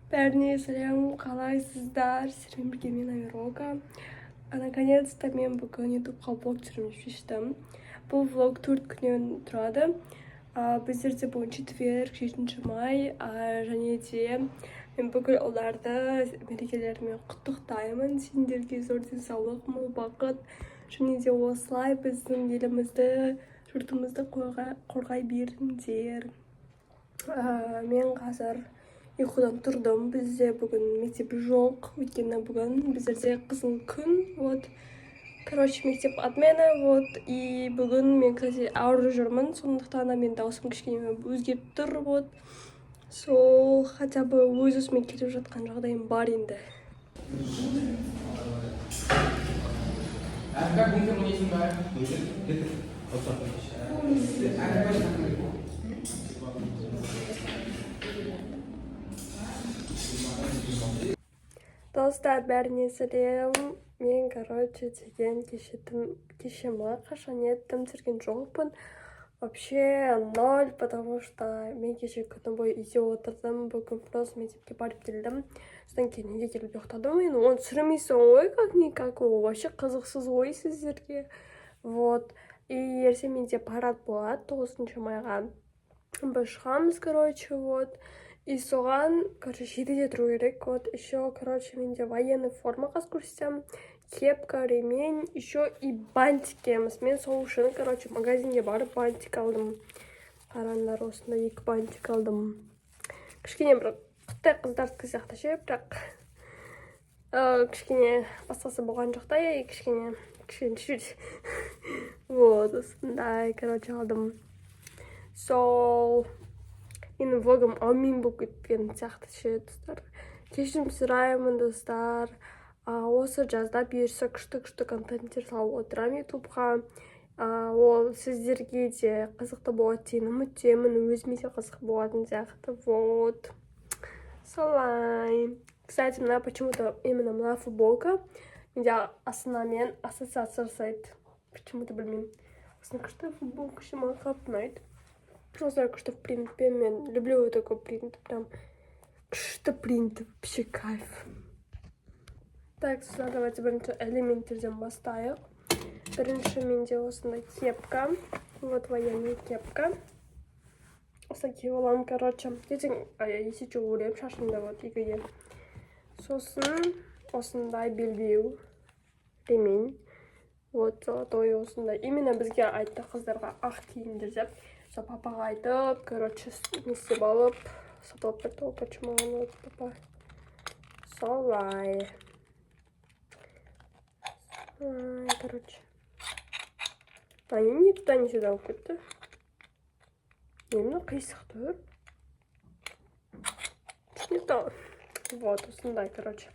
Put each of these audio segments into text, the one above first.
Бәріне сәлем, қалайсыздар? Сіздермен бірге мен, Амирока. Наконец-то мен бүгін ютубқа влог түсіремін деп шештім. Бұл влог 4 күннен тұрады. Біздерде бүгін четверг, 7 май, және де мен бүкіл ұлдарды мерекелерімен құттықтаймын. Сендерге зор денсаулық, мол бақыт және де осылай біздің елімізді, жұртымызды қорғай беріңдер. Мен қазір ұйқыдан тұрдым. Бізде бүгін мектеп жоқ, өйткені бүгін біздерде қызыл күн. Вот, короче, мектеп отмена. Вот, и бүгін мен, кстати, ауырып жүрмін, сондықтан да менің дауысым кішкене өзгеріп тұр. Вот, сол хотя бы өз өзіме келіп жатқан жағдайым бар енді. Как бункер ойнайсың ба? Достар, бәріне сәлем! Мен, короче, деген кеше кеше ма, қашан еді, дым түсірген жоқпын вообще, ноль, потому что мен кеше күні бойы үйде отырдым. Бүгін просто мектепке барып келдім, содан кейін үйге келіп ұйықтадым. Енді оны түсірмейсің ғой, как никак ол вообще қызықсыз ғой сіздерге. Вот, и ертең менде парад болады 9 майға, біз шығамыз, короче. Вот, и соған, короче, 7-де тұру керек. Вот, еще, короче, менде военный форма, қазір көрсетемін: кепка, ремень, еще и бантик киеміз. Мен сол үшін, короче, магазинге барып бантик алдым. Қараңдар, осындай екі бантик алдым. Кішкене бір қытай қыздардікі сияқты ше, бірақ кішкене басқасы болған жоқ та, и кішкене кішкене чуть-чуть. Вот, осындай, короче, алдым. Сол менің влогым әумин болып кеткен сияқты ше, достар, кешірім сұраймын, достар. Осы жазда бұйырса, күшті күшті контенттер салып отырамын ютубқа. Ол сіздерге де қызықты болады деген үміттемін, өзіме де қызық болатын сияқты. Вот солай. Кстати, мына почему то именно мына футболка менде Астанамен ассоциация жасайды почему то, білмеймін. Осындай күшті футболка ше, маған қатты ұнайды. Осындай күшті принтпен. Мен люблю такой принт, прям күшті принт, вообще кайф. Так, сосын давайте бірінші элементтерден бастайық. Бірінші менде осындай кепка, вот, военный кепка, осылай киіп аламын. Короче, ертең, если что, өремін шашымды, вот, екіге. Сосын осындай белбеу, ремень, вот, золотой осындай. Именно бізге айтты қыздарға ақ киіңдер деп, сол папаға айтып, короче, не істеп алып, сатып алып берді ғой, короче, маған. Вот, папа солай. Ай, короче, они ни туда, ни сюда болып кетті. Не, мына қисық тұр, не то. Вот, осындай, короче.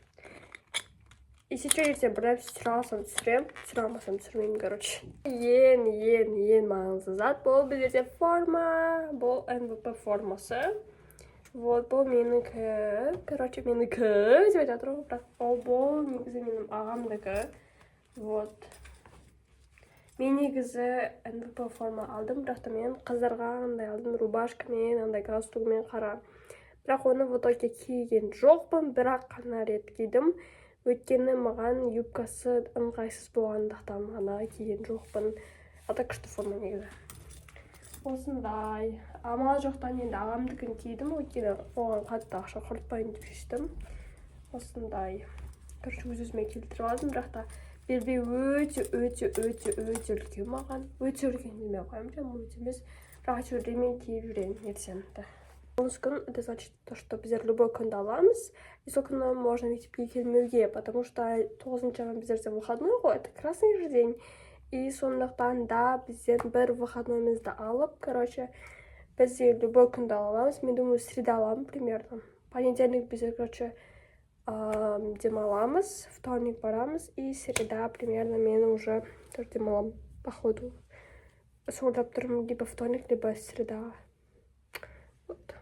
Если что, ертең бір нәрсе түсіре алсам, түсіремін, түсіре алмасам, түсірмеймін. Короче, ең ең ең маңызды зат бұл біздерде форма, бұл НВП формасы. Вот, бұл менікі, короче, менікі деп айтып жатыр ғой, бірақ ол бұл негізі менің ағамдікі. Вот, мен негізі НВП форма алдым, бірақ та мен қыздарға андай алдым, рубашкамен, андай галстугымен, қара. Бірақ оны в итоге киген жоқпын, бірақ қана рет кидім, өйткені маған юбкасы ыңғайсыз болғандықтан ғана киген жоқпын. А так күшті форма негізі, осындай. Амал жоқтан енді ағамдікін кидім, өйткені оған қатты ақша құртпайын деп шештім. Осындай, короче, өз өзіме келтіріп алдым. Бірақ та белбеу өте өте өте өте үлкен маған, өте үлкен демей ақ қояйын, прям өте емес, бірақ әйтеуір ремень киіп жүремін ертең. 9 күн, это значит то, что біздер любой күнді аламыз, и сол күні можно мектепке келмеуге, потому что 9 май біздерде выходной ғой, это красный же день. И сондықтан да біздер бір выходнойымызды алып, короче, бізде любой күнді ала аламыз. Мен думаю, среда аламын примерно. Понедельник біздер, короче, демаламыз, вторник барамыз, и среда примерно мен уже тоже демаламын, походу. Ойлап тұрмын, либо вторник, либо среда. Вот.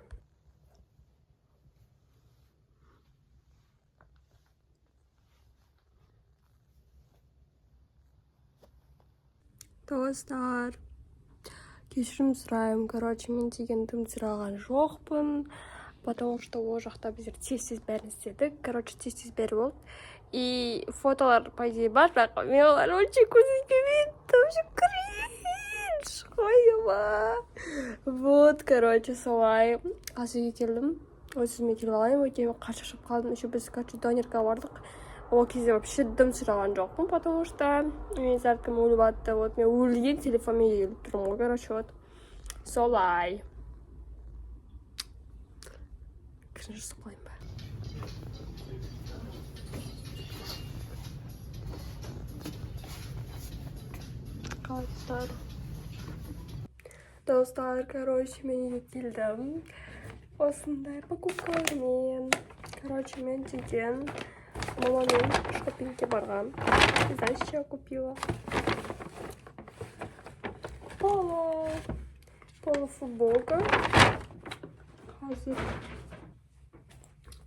Достар, кешірім сұраймын. Короче, мен деген дым түсіре алған жоқпын. Потому что ол жақта біздер тез-тез бәрін істедік. Короче, тез-тез бәрі болды. И фотолар, по идее, бар, бірақ мен олар вообще көрсеткім. Вообще кринж қойма. Вот, короче, солай. Қазір үйге келдім. Өз өзіме келіп алайын, өйткені мен қатты шаршап қалдым. Еще біз, короче, донерға бардық. Ол кезде вообще дым түсіре алған жоқпын, потому что менің зарядкам өліп жатты. Вот, мен өлген телефонмен келіп тұрмын ғой, короче, вот. Солай. Кішкене жасап қояйын ба? Қалайсыздар? Достар, короче, мен үйге келдім. Осындай покупкалармен. Короче, мен деген мамамен шопингке барғам. Знаете, что я купила? Поло. Поло футболка. Қазір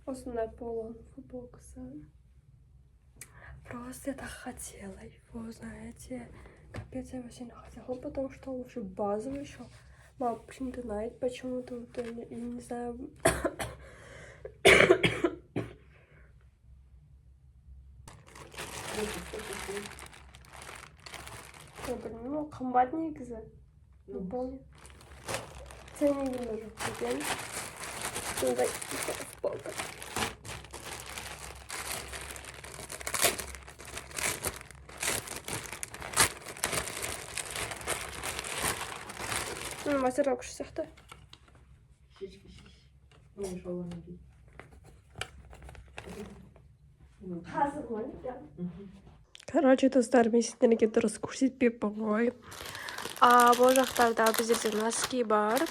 осындай поло футболкасы. Просто я так хотела его, знаете. Капец, я его сильно хотела, потому что он уже базовый еще. Мама почему-то знает, почему-то, вот, я не знаю. Я білмеймін, ол қымбат негізі. Не помню. Ценнигім де жоқ екен. Сондай футболка. Материал күшті сияқты. Шеш, шеш. Ну, шаланы ки. Қазір ғой. Короче, достар, мен сендерге дұрыс көрсетпеппін ғой. А бұл жақтарда біздерде носки бар.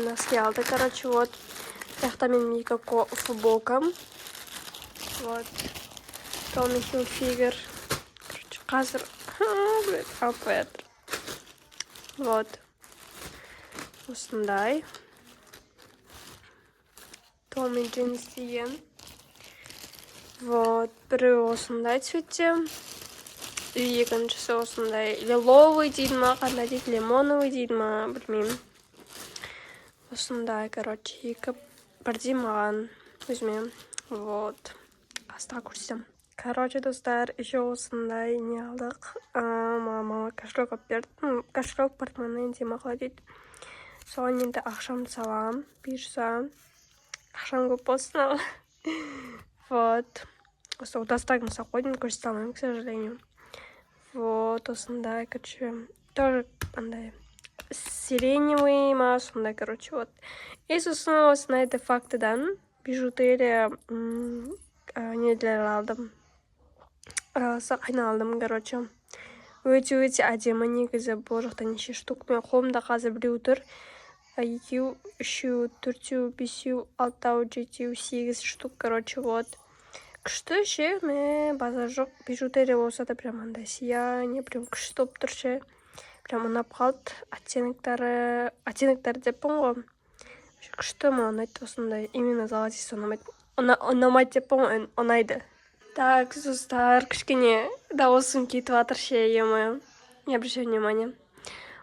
Носки алды, короче, вот. Бұл жақта менің екі футболкам. Вот. Tommy Hilfiger. Короче, қазір блядь, алып жатыр. Вот. Осындай. Tommy Jeans деген. Вот, біреуі осындай цветте. И екіншісі осындай лиловый дейді ма, қандай дейді, лимоновый дейді ма, білмеймін. Осындай, короче, екі бірдей маған өзіме. Вот. Астыға көрсетемін. Короче, достар, еще осындай не алдық. Мама кошелек алып берді. Кошелек, портмоне дей ма, қалай дейді. Соған енді ақшамды саламын, бұйырса. Ақшам көп болсын ал. Вот. Осы отастагын салып қойдым, көрсете алмаймын, к сожалению. Вот, осындай, короче, тоже андай сиреневый ма, сондай, короче, вот. И сосын осындай де-фактодан бижутерия нелер алдым. Сақина алдым, короче. Өте-өте әдемі негізі, бұл жақта неше штук. Мен қолымда қазір біреу тұр. Екеу, үшеу, төртеу, бесеу, алтау, жетеу, сегіз штук, короче, вот. Күшті ше, мә, базар жоқ. Бижутерия болса да прям андай сияние, прям күшті болып тұр ше. Прям ұнап қалды. Оттенктары, оттенктары деппін ғой. Вообще күшті, маған ұнайды осындай. Именно золотистый ұнамайды. Ұнамайды деппін ғой, ұнайды. Так, достар, кішкене дауысым кетіп жатыр ше, ё-моё. Не обращай внимания.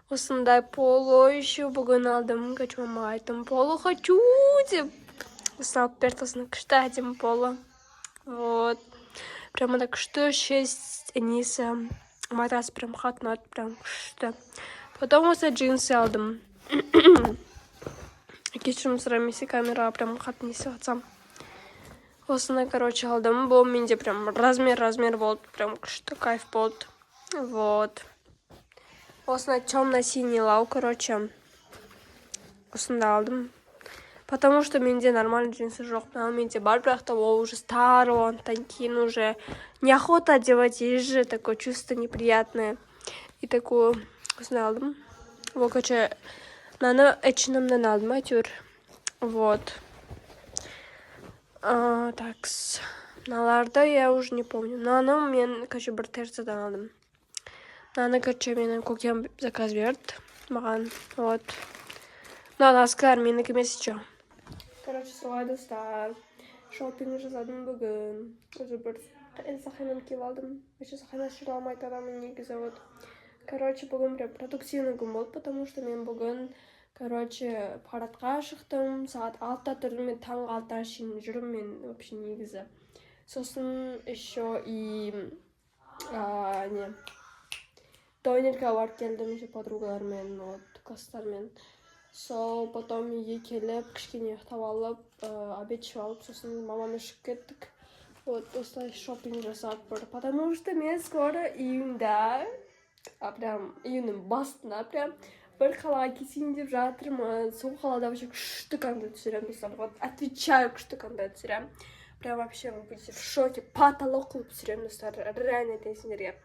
Осындай поло еще бүгін алдым. Короче, мамаға айттым, поло хочу деп. Осыны алып берді, осыны күшті әдемі поло. Вот. Прям анда күшті шесть несі. Матасы прям қатты ұнады, прям күшті. Потом осы джинсы алдым. Кешірім сұраймын, если камераға прям қатты не істеп жатсам. Осыны, короче, алдым. Бұл менде прям размер-размер болды. Прям күшті кайф болды. Вот. Осындай темно-синий лау, короче. Осында алдым. Потому что менде нормальный джинсы жоқ. Мынау менде бар, бірақ та ол уже старый, болғандықтан кейін уже неохота одевать, есть же такое чувство неприятное. И такую осындай алдым. Вот, короче, мынаны H&M-нан алдым әйтеуір. Вот. Такс. Мыналарды я уже не помню. Мынаны мен, короче, бір ТРЦ-дан алдым. Мынаны, короче, менің көкем заказ берді маған. Вот. Мына носкилар менікі емес еще. Короче, солай, достар. Шопинг жасадым бүгін. Уже бір сақинаны киіп алдым. Вообще сақина жүре алмайтын адаммын негізі, вот. Короче, бүгін прям продуктивный күн болды, потому что мен бүгін Короче, парадқа шықтым, сағат 6-да тұрдым, мен таңғы 6-ға шейін жүрмін мен вообще негізі. Сосын еще и не, донерға барып келдім еще подругалармен, вот, класстармен. Сол потом үйге келіп, кішкене ұйықтап алып, обед ішіп алып, сосын мамамен шығып кеттік. Вот, осылай шопинг жасап бір. Потому что мен скоро июньда, прям июньнің басында прям бір қалаға кетейін деп жатырмын. Сол қалада вообще күшті контент түсіремін, достар. Вот, отвечаю, күшті контент түсіремін. Прям вообще вы будете в шоке. Потолок қылып түсіремін, достар. Реально айтайын сендерге.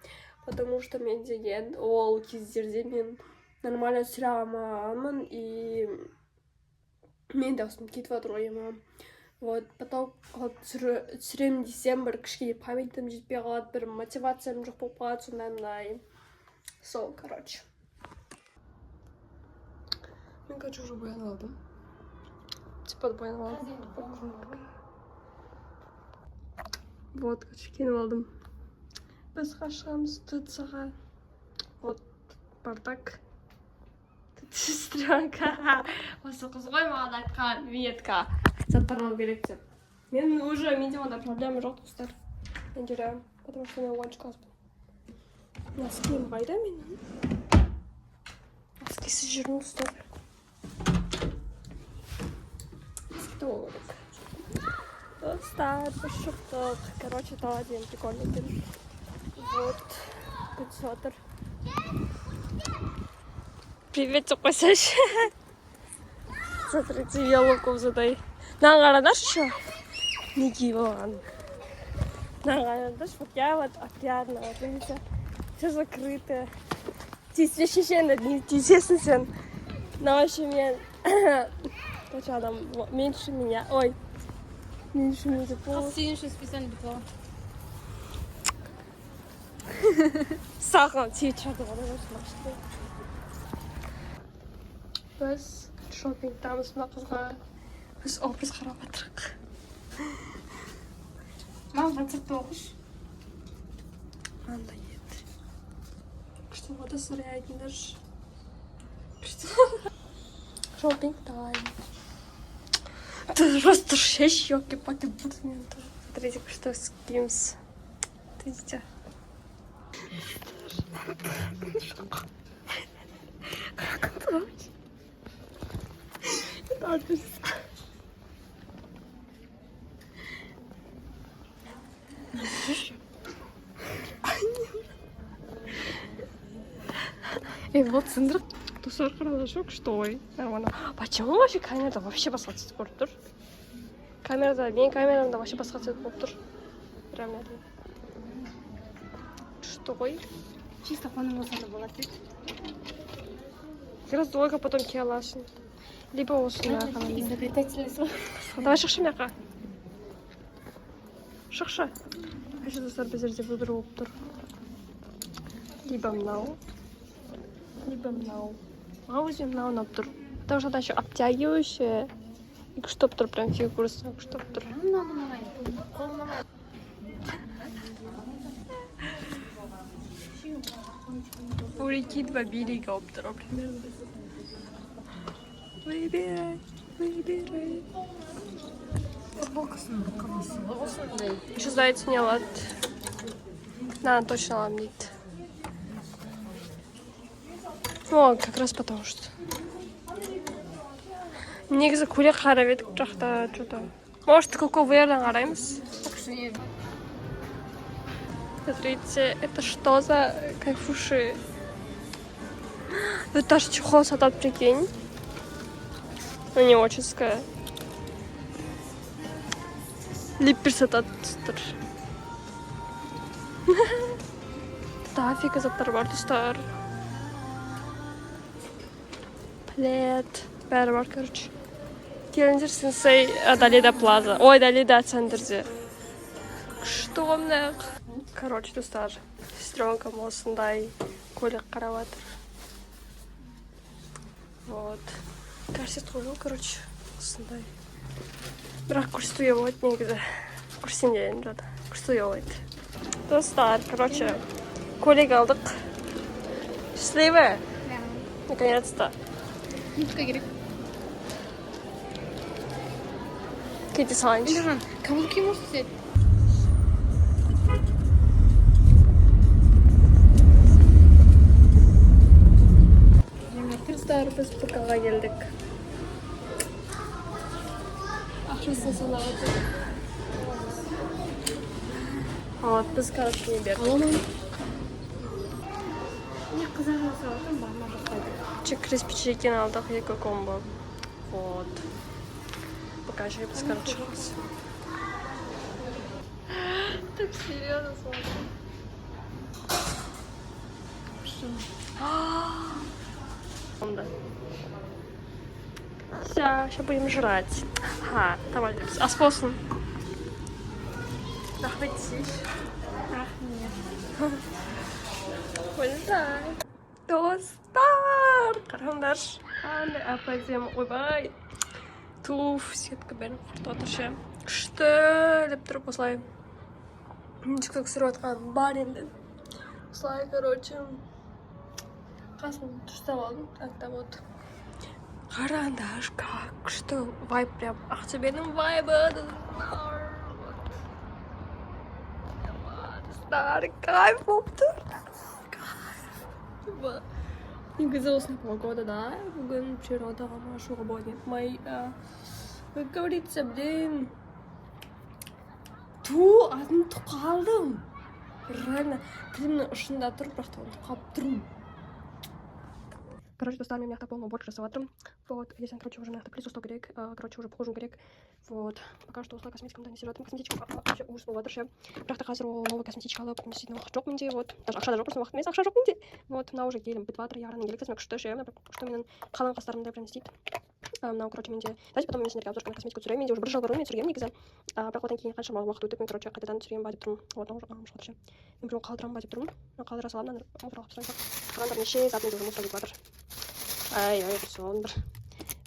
Потому что мен деген ол кездерде мен нормально түсіре алмағанмын, и мен даусым кетіп жатыр ғой ема. Вот, потом қылып түсіремін десем, бір кішкене памятім жетпей қалады, бір мотивациям жоқ болып қалады, сондай мындай. Сол, короче. Мен, короче, уже боянып алдым. Типа боянып алдым. Вот, короче, киініп алдым. Біз қашамыз ТЦ-ға. Вот, бардак. Тут сестренка. Осы қыз ғой маған айтқан виньетка заттар алу керек деп. Мен уже, менде ондай проблема жоқ, достар. Мен жүремін, потому что мен 10 класспын. Носкиім қайда менің? Носкисіз жүрмін, достар. Носки табу керек. Достар, біз шықтық. Короче, дала деген прикольный екен. Вот, күн жатыр. Привет деп қойсайшы. Смотрите, елку задай. Мынаған қараңдаршы еще. Не киіп алған. Мынаған қараңдаршы, вот я вот опрятно, вот видите, все закрыто. Тиіспе, шешеңді, не тиісесің сен. Мына вообще мен, короче, адам меньше меня, ой, меньше меня деп Қыз сен үшін специально бүйтіп алған. Саған тиіп шығарды ғой осы машина. Біз шопингтамыз, мына қызға біз образ қарап жатырық. Маған WhatsAppта оқышы. Андай еді. Күшті ғой, достар, айтыңдаршы. Күшті. Шопинг тайм. Ты просто шеш, елки-палки, буду мен тоже. Смотрите, что с кимс. Видите? Ей, вот сындырып. Достар, қараңдаршы, күшті ғой. Нормально. Почему вообще камерада вообще басқа цвет көріп тұр? Камерада, менің камерамда вообще басқа цвет болып тұр. Прям реально. Күшті ғой. Чисто фоном болса да болады дейді. Как раз двойка потом кие аласың. Либо осында қараңдар. Изобретательность ғой. Давай шықшы мына жаққа. Шықшы. Короче, достар, біздерде выбор болып тұр. Либо мынау, либо мынау. Маған өзіме мынау ұнап тұр. Потому что она еще обтягивающая. И күшті болып тұр, прям фигурасына күшті болып тұр. Мынау ұнамайды. Қолым ұнамайды. У реки два берега болып тұр ғой примерно. Выбирай, выбирай. Футболкасының қымысы осындай. Еще заяц не алады. Мынаны точно аламын дейді. О, как раз потому что. Негізі көйлек қарап едік, бірақ та что-то. Может, Коко Вердан қараймыз. Смотрите, это что за кайфуши? Тут даже чехол сатады, прикинь. Ну, не очень. Липпер сатады тұр. Тут афика заттар бар, достар. Плед. Бәрі бар, короче. Келіңдер, Сенсей, Далида Плаза. Ой, Далида центрде. Күшті ғой мына. Короче, достар, сестренкам осындай көйлек қарап жатыр. Вот. Корсет қою, короче, осындай. Бірақ көрсетуге болады негізі. Көрсем де енді жатыр. Көрсетуге болады. Достар, короче, көйлек алдық. Счастливая? Наконец-то. Нитка керек. Кете салайыншы. Или маған каблуки может взять. Достар, біз ПК-ға келдік. Ақшасын санап отыр. Вот, біз, короче, не бердік. Не қызарма салатым бар ма, жоқ па деп. Чик криспи чикен алдық, екі комбо. Вот. Пока біз, короче, шығамыз. Так серьезно смотрим. Что? Онда. Все, сейчас будем жрать. Ага, давай, ас болсын. Рахмет. Рахмет. Вылезай. Достар, қараңдаршы. Қандай әп әдемі. Ойбай. Туф, сетка бәрін құртып отыр ше. Күшті деп тұрып осылай тикток түсіріп жатқан бар енді. Осылай, короче, қасын дұрыстап алдым. Так, да, вот. Қараңдаршы, как күшті вайб, прям Ақтөбенің вайбы. Достар, кайф болып тұр. Кайф. Негізі осындай погода, да? Бүгін природаға шығуға болады еді. Май, как говорится, блин. Ту, атын ұмытып қалдым. Реально, тілімнің ұшында тұр, бірақ та ұмытып қалып тұрмын. Короче, достар, мен мына жақта полный уборка жасап жатырмын. Вот, ертең, короче, уже мына жақта пылесос керек, короче, уже пол жуу керек. Вот, пока что осылай косметикамды не істеп жатырмын. Косметичка вообще ужас болып жатыр ше. Бірақ та қазір ол новый косметичка алып не істейтін уақыт жоқ менде, вот. Даже ақша да жоқ, просто уақыт емес, ақша жоқ менде. Вот, мынау уже гелім бітіп жатыр, яраның гелі, кстати, күшті ше, күшті, менің қалың қастарымды прям істейді. Мынау, короче, менде, давайте потом мен сендерге обзор на косметику түсіремін. Менде уже бір жыл бұрын мен түсіргенмін негізі. Бірақ одан кейін қаншама уақыт өтіп, мен, короче, қайтадан түсіремін ба деп тұрмын. Вот, мынау уже шығып жатыр ше. Мен біреуін қалдырамын ба деп тұрмын. Мынау қалдыра саламын, мынаны мусорға алып тастаймын. Қараңдар, неше зат менде уже мусорға кетіп жатыр. Ай, ай, соның бір.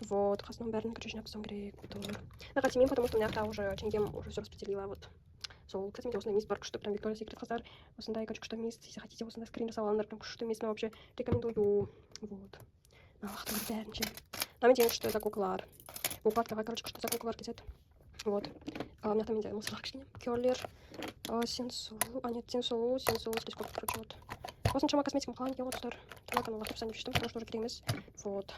Вот, қасының бәрін, короче, жинап тастауым керек болып тұр. Мына тимеймін, потому что мына жақта уже жеңгем уже все распределила, вот. Сол, кстати, менде осындай мист бар, күшті, прям Victoria's Secret, қыздар. Осындай, короче, күшті мист, если хотите, осындай скрин жасап алыңдар, прям күшті мист, мен вообще рекомендую. Вот. Мына лақтырып бәрін ше. Мына менде ең күшті заколкалар. Укладкаға, короче, күшті заколкалар кетеді. Вот. Мына жақта менде мусорлар кішкене. Керлер, сенсулу, а нет, сенсулу, сенсулу, слишком, короче, вот. Осыншама косметикам қалған екен ғой, достар. Тоналканы лақтырып тастайын деп шештім, потому что уже керек емес. Вот.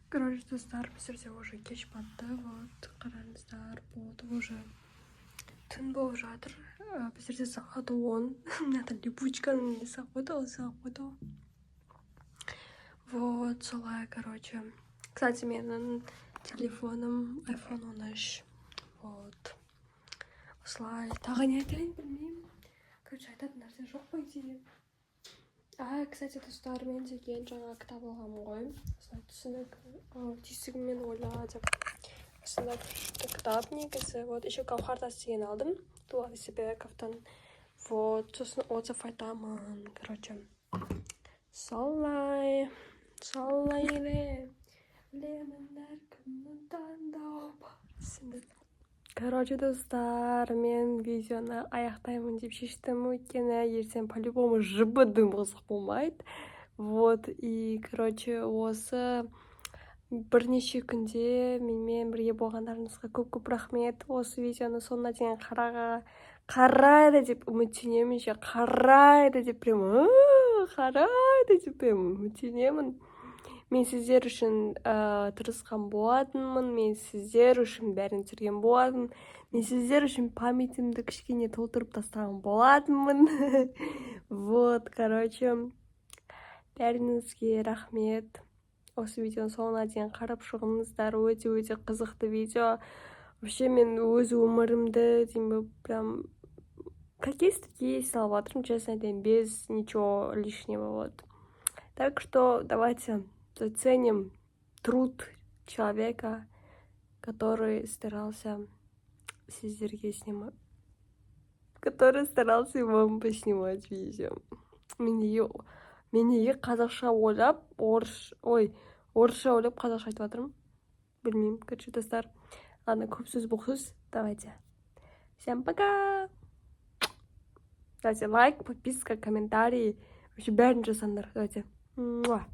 Короче, достар, біздерде уже кеш батты. Вот, қараңыздар, болды уже. Түн болып жатыр. Біздерде сағат 10. Мына жақта липучканың несі қойды ғой, сағат қойды ғой. Вот, солай, короче. Кстати, менің телефоным iPhone 13. Вот. Осылай. Тағы не айтайын, білмеймін. Короче, айтатын нәрсе жоқ, по идее. А, кстати, достар, мен деген жаңа кітап алғанмын ғой. Осылай түсінік, түйсігіңмен ойла деп. Осындай күшті кітап негізі. Вот, еще Гауһар тас деген алдым. Дулат Исабековтан. Вот, сосын отзыв айтамын. Короче, солай. Солай де. Білемін, әркімнің таңдауы бар. Түсіндік. Короче, достар, мен видеоны аяқтаймын деп шештім, өйткені ертең по-любому жбдың қызық болмайды. Вот, и, короче, осы бірнеше күнде менімен бірге болғандарыңызға көп-көп рахмет. Осы видеоны соңына дейін қарайды деп үміттенемін ше, қарайды деп прям, қарайды деп прям үміттенемін. Мен сіздер үшін тырысқан болатынмын, мен сіздер үшін бәрін түсірген болатынмын, мен сіздер үшін памятімді кішкене толтырып тастаған болатынмын. Вот, короче, бәріңізге рахмет. Осы видеоның соңына дейін қарап шығыңыздар, өте-өте қызықты видео. Вообще мен өз өмірімді деймін бе, прям как есть, так есть салып жатырмын, честно айтайын, без ничего лишнего, вот. Так что давайте заценим труд человека, который старался сіздерге снимать, который старался вам поснимать видео. Мен неге қазақша ойлап, орыс, ой, орысша ойлап қазақша айтып жатырмын, білмеймін. Короче, достар, ладно, көп сөз, боқ сөз, давайте. Всем пока! Давайте лайк, подписка, комментарий, вообще бәрін жасаңдар. Давайте. Муа.